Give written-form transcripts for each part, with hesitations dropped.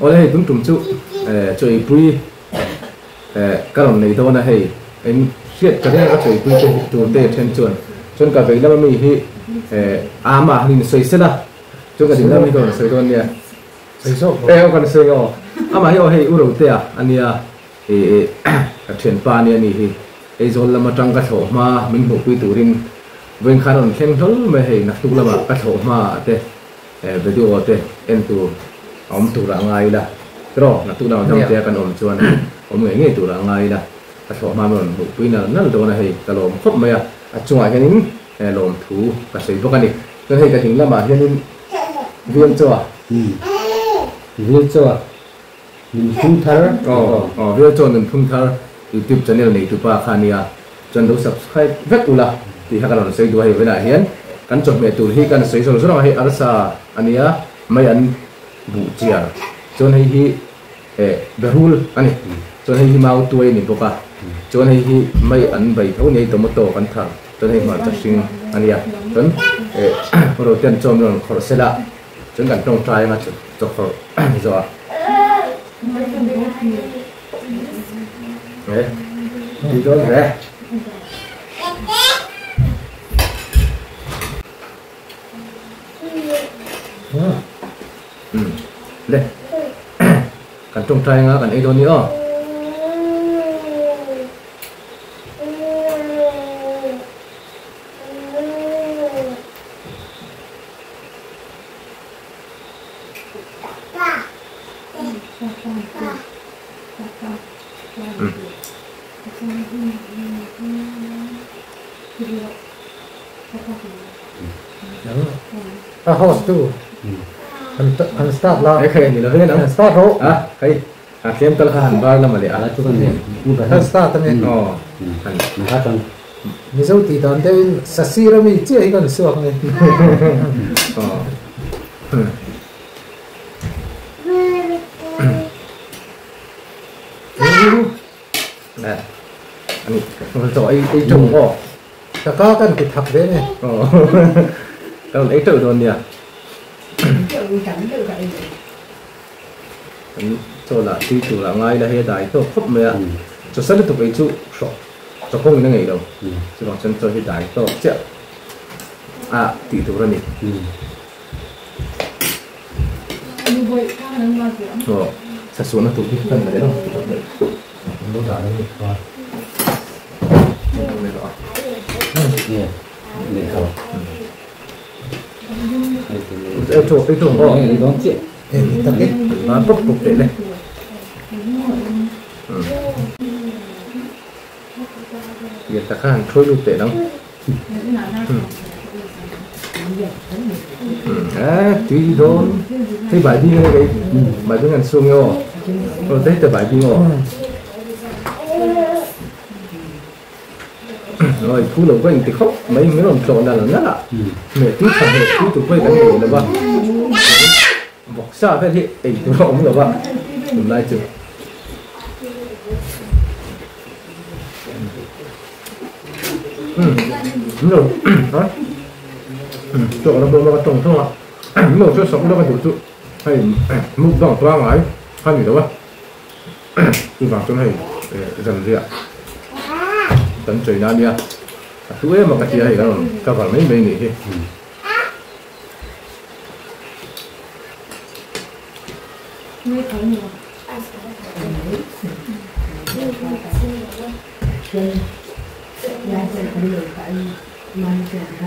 Awle hei tum tum chu chawipuii ka rawn nei dawn a hei eng hriat ka ring a ka chawipuii te tur te then chuan chuan ka vei lama mi hi ama han in sawi sela chuan ka ding lama hi ka rawn sawi dawn nia e aw kan sawi aw amah hi aw hei u Rotea ania ih ka thianpa ania ni hi Aizawl lam atang ka thlawh hma min hmuhpui turin vawiin khan a rawn thleng hlawl mai hei naktuk lamah ka thlawh hma ah te Video te en tur a awm tur ah ngai ila tiraw naktuk lamah dang te a kan awm chuan awm ngei ngei tur ah ngai ila ka thlawh hma min rawn hmuhpui nal nal dawn a hei ka lawm khawp mai a a chungah hianin lawmthu ka sawi bawk a ni chuan hei ka ding lamah hianin Vilchaw Vilchaw Nunphung thar Aw aw Vilchaw Nunphung thar YouTube channel neitupa kha a nia Chuan lo subscribe vek ula tih kha ka rawn sawi duh a hei vawiinah hian kan chawhmeh tur hi kan sawi zawr zawr ang a hei arsa a nia mai an buh chiar chuan hei hi eh berul a ni chuan hei hi mau tuai a ni bawk a chuan hei hi mai an bai tho nia tomato kan thar chuan hei hmarcha hring a nia chuan eh rote an chawm rawn khawrh sela chuan kan tawngtai anga chaw khawrh zawh a. Eh, đi đón về. Ừ, đây. Kan tawngtai anga kan ei dawn ni aw. A host tu han start la. Hei khai ani lo ve nang. Start rawh. A hei a tlem tal kha han bar lam a leh a. Han start ani. Aw han. Mizo tih dan deuhin sasir ami chiah hi kan suak ani. Aw. Ka ka kan ti thak ve ni. Ka rawn ei teuh dawn nia. Kan chaw lah tui tur ah ngai la hei a dai tawk khawp mai a. Chaw sa lutuk ei chu hrawk chaw kawng in a ngeih lo. Chuvang chuan chaw hi dai tawk chiah a tih tur a ni. Aw sasuahna tur hi kan la leh ang Lo dah lo ni kha. Tui dawn hei bai bing a ni bai bing an chhung nge aw aw te heta bai bing aw awi phu lo ka inti khawp mai min rawn tlawh nal nal a meh tui tha hmeh tui tur pawh hi kan nei lo va vawksa vel hi ei tur a awm lo va tunlai chu. Mukbang pangai kha ni lo a chuvang chuan hei zanriah kan chawi na ania a hlu em a ka tia hei kan rawn cover mai mai anih hi.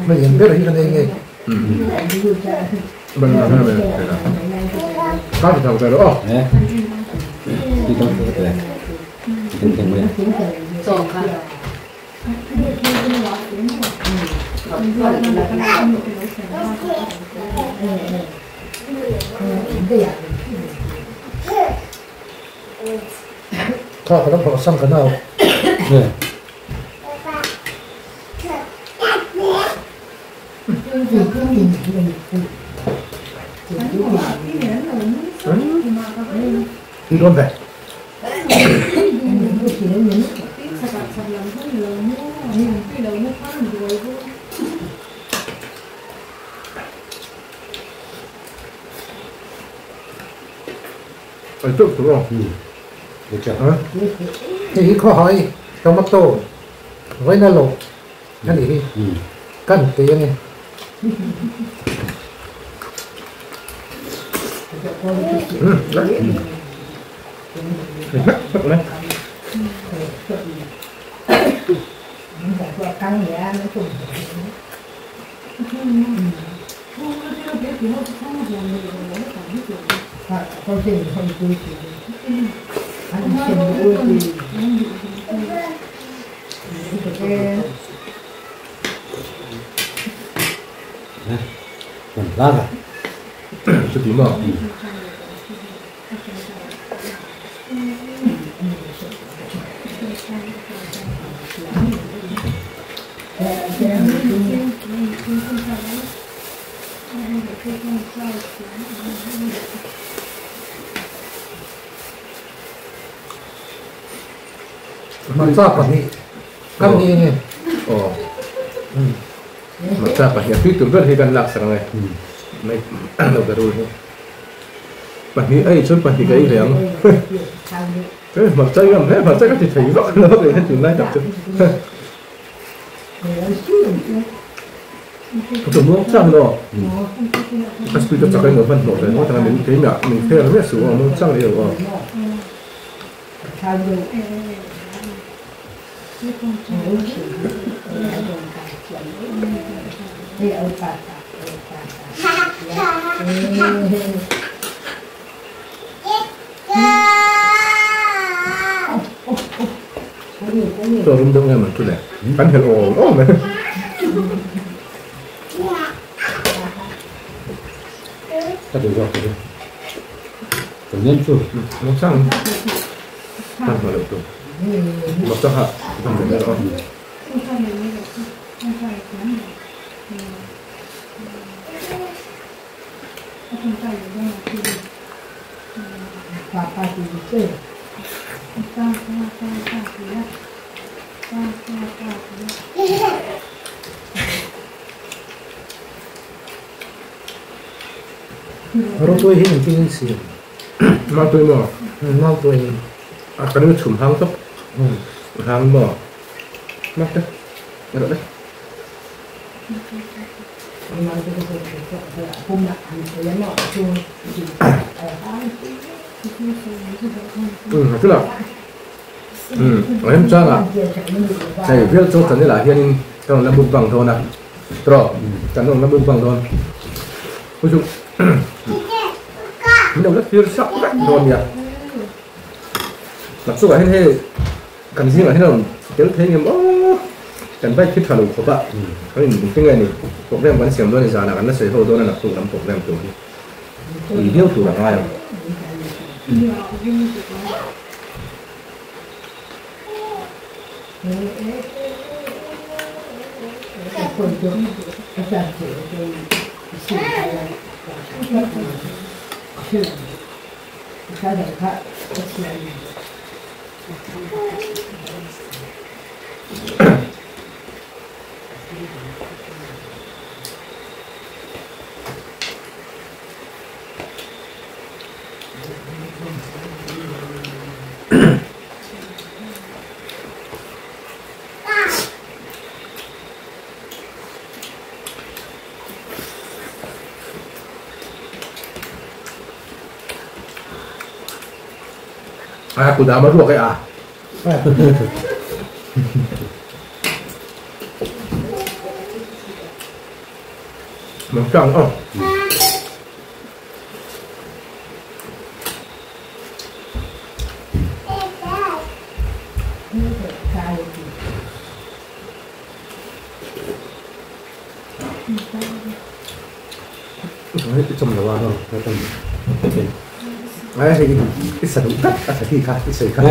Mai an ber hi kan ei nge. Kha ka lam phawrh sang ka nau. Đi đón về. Ai teuh tur aw. Hei hi khawhai tomato vawiina lo a nih hi kan tui a ni. Chuti maw? Hmarcha pahnih kan ni nge. Aw. Hmarcha pahnih a tui tur ber hi kan lak sak ang e. Mai lo ka rul hi. Pahnih a ih chuan pahnih ka ei ve ang. Hmarcha i ngam hle hmarcha ka ti thei vak lo kei hian tunlai tak chu. Ka muang chang lo. Ka speed a chak a emaw hmanhmawh ve ngawt ang a min keimah min fair miah suh aw muang chang leh aw. Chaw rum deuh nge man chu le kan helh awm awm e. Ka duh zawk chu. Ka nem chu. Machang. Kan hma loh tu. Machang ha kan hmu ber aw. Rawtuai hi engtin in siam? Mautuai maw? Mautuai hi. A kan in chhum hang tawp. Hang maw? Mate. Erawh le. Chula a rem changa hei vial chaw channel ah hianin ka rawn la mukbang dawn a tawh kan rawn la mukbang dawn hu chu min lo la thlir sak vek dawn nia nakchungah hian hei Kan zingah hian a rawn tel thei ngem aw, kan bike hi tha lo khawp a, kan in engtin nge ni program kan siam dawn ni zanah kan la sawi ho dawn a naktuk lam program tur hi ui viau tur a ngai ang. A kut ah a ruak e a. Mang chang aw. I chawm lo a. Ai hei i sa duh tak a sa hi kha i sawi kha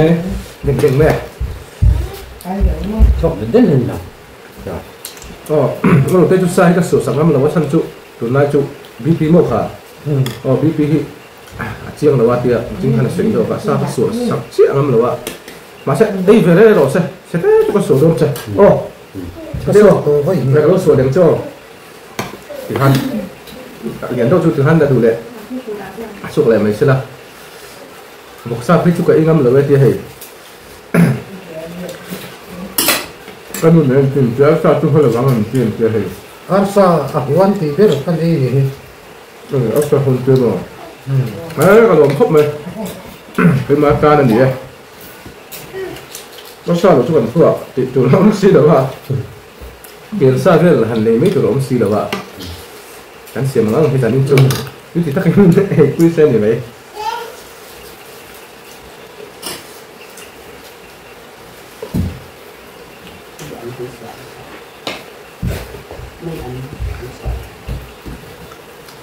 deng deng mai a. Chawk den den la. Aw ka lo te chu sa hi ka suh sak ngam lo a chhan chu tunlai chu BP maw kha aw BP hi a chiang lo a tia ching khan a sawi zawk a sa ka suh sak chiah ngam lo a mahse ei ve reng rawh se se te chu ka suh dawn che aw ka suak tawh vawi hi ka lo suah deng che aw. Tihan lian deuh chu tihan la duh leh a chuk leh mai sela. Vawksa phei chu ka ei ngam lo e tia hei. Ka nu nen tin tia arsa chu haw lovang an ti tia hei. Arsa a huan tih ber kan ei ni hi. Arsa huan te maw? He ka lawm khawp mai. Keimah atan a ni e. Arsa lo chu kan khuah tih tur a awm si lo a. Kelsa vel han nei mai tur a awm si lo a. Kan siam ang ang hi zanin chu chuti takin ei pui se a ni mai.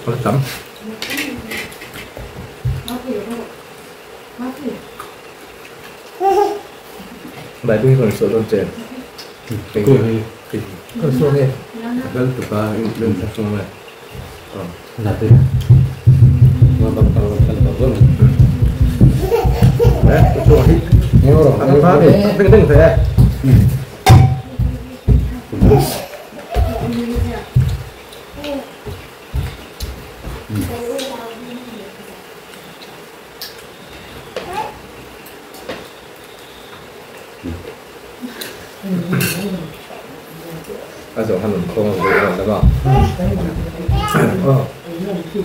Có tắm. Bài tôi còn sợ con chè. Còn xuống đi. Bel tu pa lên sát xuống này. Là tôi. Nó bắt đầu bắt đầu rồi. Đấy, xuống đi. Ăn phá đi, đừng đừng thế. A zo han khong ve ran lama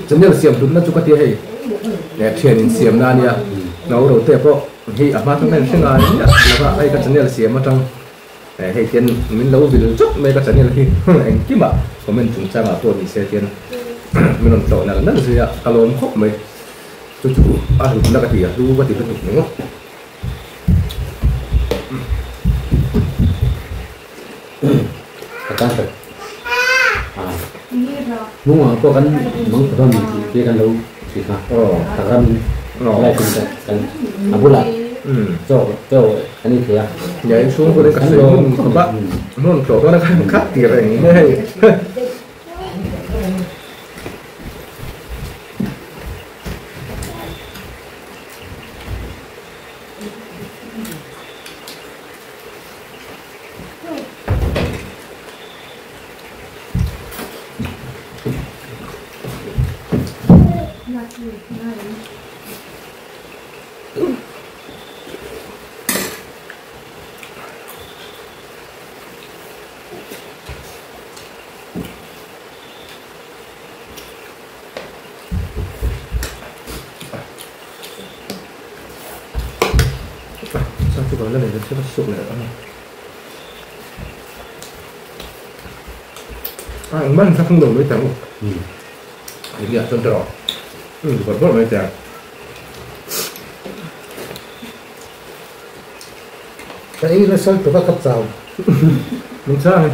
channel siam tum na chu ka ti hei le thian in siam na nia no ro te pawh hi a hma thang men hringa nia lama hei ka channel siam atang hei tian min lo vil chuk mai ka channel hi engkima comment chung changa pawh ni se tian min rawn tlawh nal nal zuia ka lawm khawp mai chu chu a hlut na ka ti a hlu ka ti lutuk mai ngawt. Kan nung ang ko kan mang ram ti kan lo ti ka ta ram lai tin ta kan abula cho cho ani thia nhảy xuống có đến cả sớm không bác non chỗ đó nó khát thì rảnh này Sao tôi gọi là này sẽ bắt sụp lại à mình sao không đủ mấy tầng thì giờ chân trò còn bớt mấy tầng cái nó sôi tụi nó cắt dầu mình sao này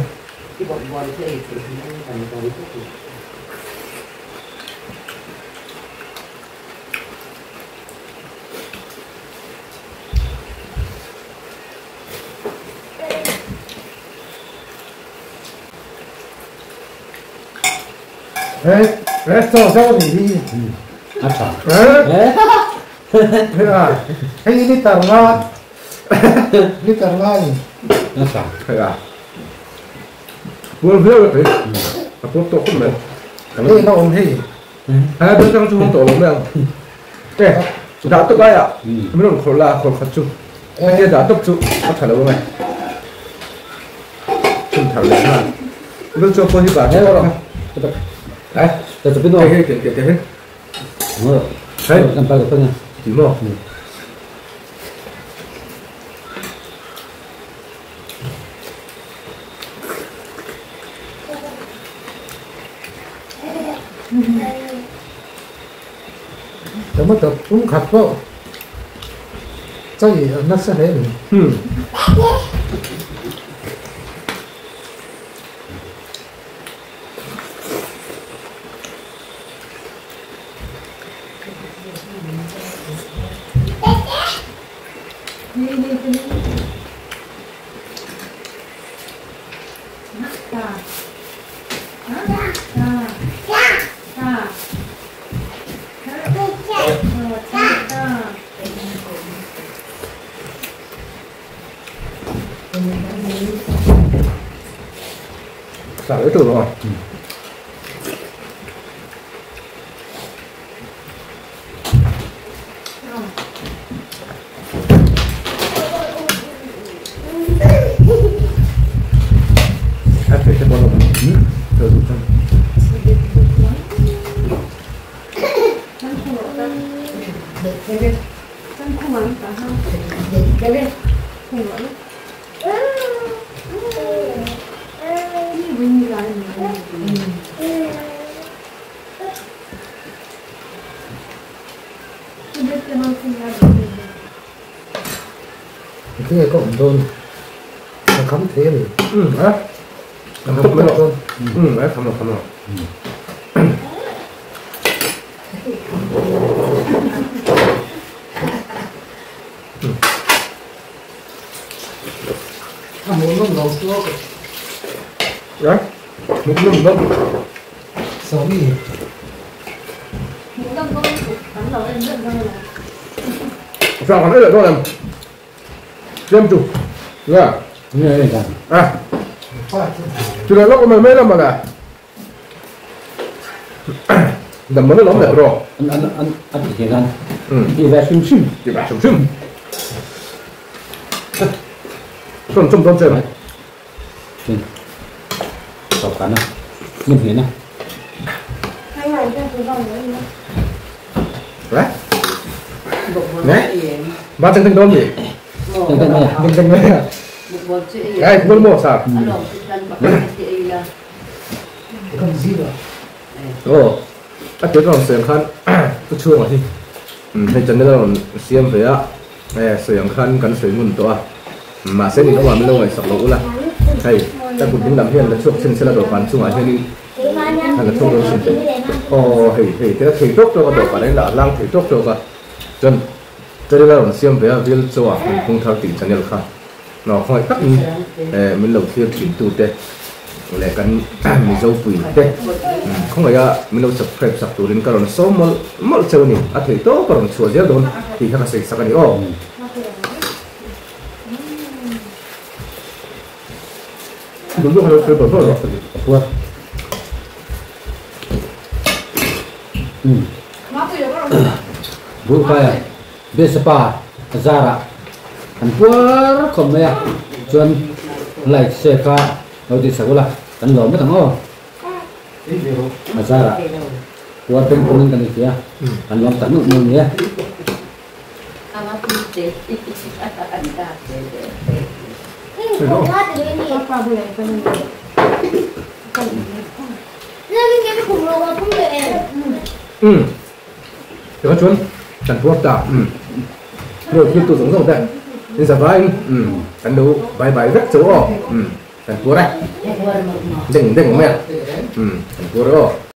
ê, cho cho thì đi. Ê, thế à? Hay đi tàu ngon, đi tàu ngon. Thế à? Vừa vừa rồi, à, tốt tốt không đấy. Đây nó ổn thì. À, bên trong chú không tổ lắm đâu. Ê, đã tốt ai ạ? Mình còn khổ là khổ khát chú. Cái đã tốt chú, có thể là mày. Chúng thằng này ha. Lúc cho cô đi bà hết rồi. Đấy, tôi biết rồi. Cái cái cái. Đấy, làm bao nhiêu phân? Chỉ một. Tấm tập cũng khát vợ. Chắc gì nó sẽ hết. Xả cái tủ rồi. Cái có đôn nó khắm thế này ừ á nó khắm rồi ừ á khắm rồi à muốn nó nấu xuống đấy muốn nó nấu sống gì sao còn ít lại làm xem chụp nè à chú là lúc mà mấy năm mà là đầm mới lắm rồi ăn ăn ăn thì ăn đi về xum xum đi về xum xum trong trong trong chơi này tập cán à mình hiểu nè đấy nè ba chân chân đôn gì chân chân này chân chân này đây muốn mua sao ồ à cái con xem khăn cái chuông à thì hay chân đó là xem về á này xem khăn cắn sấy mun to mà sẽ thì nó làm lâu ngày sọc lỗ là hay ta cũng tính làm hiện là chuông trên xe là đồ bán chuông à hiện là chuông đồ xin ồ hey hey thế là thầy tốt cho cái đồ bán đấy là lang thầy tốt cho cái chân cho nên là xem về vil cho mình không thao tỷ channel khác nó không phải mình đầu tiên chuyển tu tê lại cái mình dâu quỷ tê không phải à mình đâu subscribe sub tu đến cái rồi số một một chơi này à thầy tốt còn chùa dễ đón thì các bạn sẽ cái này ô đúng rồi rồi rồi rồi rồi bữa phải Bespa Zara anh puar không mẹ chuẩn lại xe ca đầu tiên sao là anh lò mất thằng ô Zara puar bên công cái này kia anh lò tận dụng nhé ừ được chuẩn chẳng puar ta rồi khi tôi sống rồi đấy nên giờ anh anh đâu bài bài rất xấu rồi, thành phố đây, đừng đừng mẹ, thành phố đó.